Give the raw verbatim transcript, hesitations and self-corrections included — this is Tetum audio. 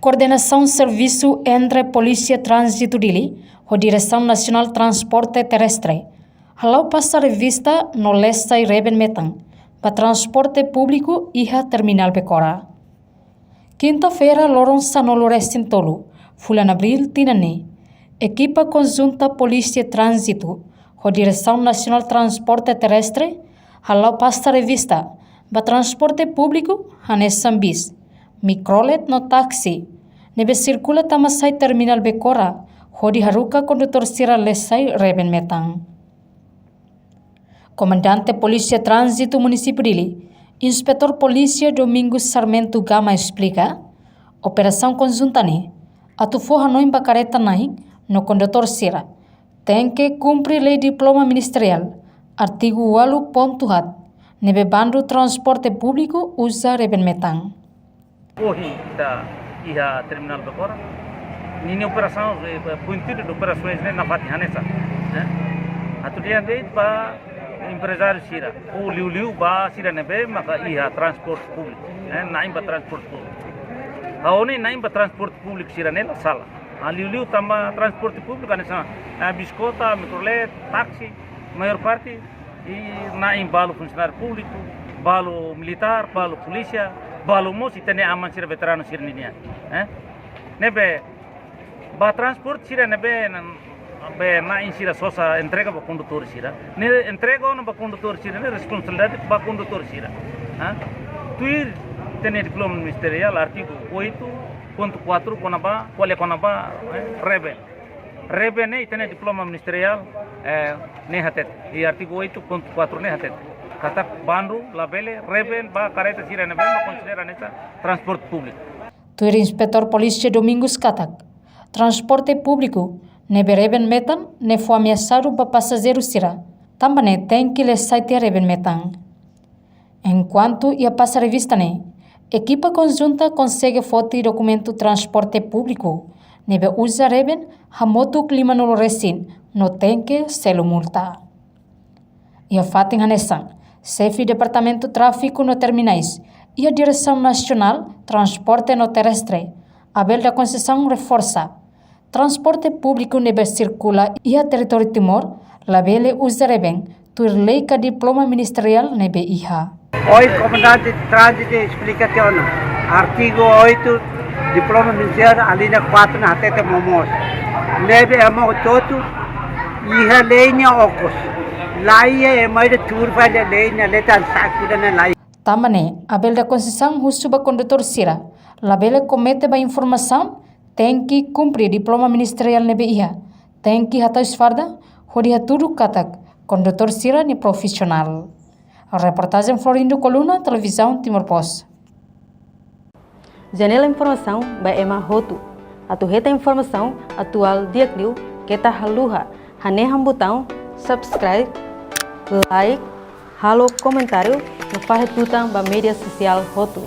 Koordenasaun servisu entre Polísia Tránzitu Dili ho Diresaun Nasionál Transporte Terrestre hala'o pasa revista no lee sai reben metan ba transporte públiku iha Terminál Becora. Kinta-feira, loron sanulu-resin-tolu fulan Abríl tinan ne'e, ekipa konjunta Polísia Tránzitu ho Diresaun Nasionál Transporte Terrestre hala'o pasa revista ba transporte públiku hanesan bis, mikrolet no táksi ne'ebé sirkula tama sai Terminál Becora, hodi haruka kondutór sira lee sai reben metan. Komandante Polísia Tránzitu Munisípiu Dili, Inspetór Polísia Domingos Sarmento Gama esplika, operasaun konjunta ne'e atu fó hanoin ba karreta na'in no kondutór sira tenke kumpre lei diploma ministeriál, artigu ualu pontu haat, ne'ebé bandu transporte públiku uza reben metan. Ohin ita iha Terminál Becora. Ninia operasaun, eh, pointu de operasaun ne'e nafatin hanesan, eh? Atu dehan de'it ba emprezáriu sira, ou liuliu ba sira ne'ebé maka iha transporte públiku, eh, na'in ba transporte públiku. Ha'u hanoin na'in ba transporte públiku sira-ne'e la sala. Ah, liuliu tanba transporte públiku hanesan, eh, biskota, mikrolet, táksi, maiór parte, i na'in balu funsionáriu públiku, balu militár, balu polísia, balu mós ita-nia aman sira veteranu sira ninian, eh? Ne'ebé, ba transporte sira ne'ebé, ne'ebé na'in sira sosa entrega ba kondutór sira. Ne'e entrega ona ba kondutór sira, ne'e responsabilidade ba kondutór sira. Ha? Tuir ita-nia diploma ministeriál, artigu oito pontu quatro, kona-ba, ko'alia kona-ba, eh, reben. Reben ne'e ita-nia diploma ministeriál, eh, ne'e hateten. I artigu oito pontu quatro ne'e hateten katak bandu labele reben ba karreta sira ne'ebé mak konsidera hanesan transporte públiku. Tuir Inspetór Polísia Domingos katak, transporte públiku ne'ebé reben metan ne'e fó ameasadu ba pasajeiru sira, tanba ne'e tenke lee sai tiha reben metan. Enkuantu iha pasa revista ne'e, ekipa konjunta konsege foti dokumentu transporte públiku ne'ebé uza reben hamutuk limanulu-resin no tenke selu multa. Iha fatin hanesan, xefe Departamentu Tráfiku no Terminais iha Diresaun Nasionál Transporte no Terrestre, Abel da Conceição, reforsa, transporte públiku ne'ebé sirkula iha territóriu Timor labele uza reben tuir lei ka diploma ministeriál ne'ebé iha. Ohin komandante tránzitu esplika tiha ona, artigu oito, diploma ministeriál, alínea quatro ne'e hateten momoos. Ne'ebé ema hotu-hotu iha lei nia okos. Laiha ema ida tuur fali lei nia letra saku dan lain. Tanba ne'e, Abel da Conceição husu ba kondutór sira labele komete ba informasaun, tenke kumpre diploma ministeriál ne'ebé iha, tenke hata'es farda, hodi hatudu katak kondutór sira ne'e profisionál. Reportajen Florindo Coluna, Televizaun Timor Post. Janela informasaun ba ema hotu. Atu hetan informasaun atuál di'ak liu, keta haluha hanehan butaun subscribe, like, halo komentáriu no fahe tutan ba média sosiál hotu.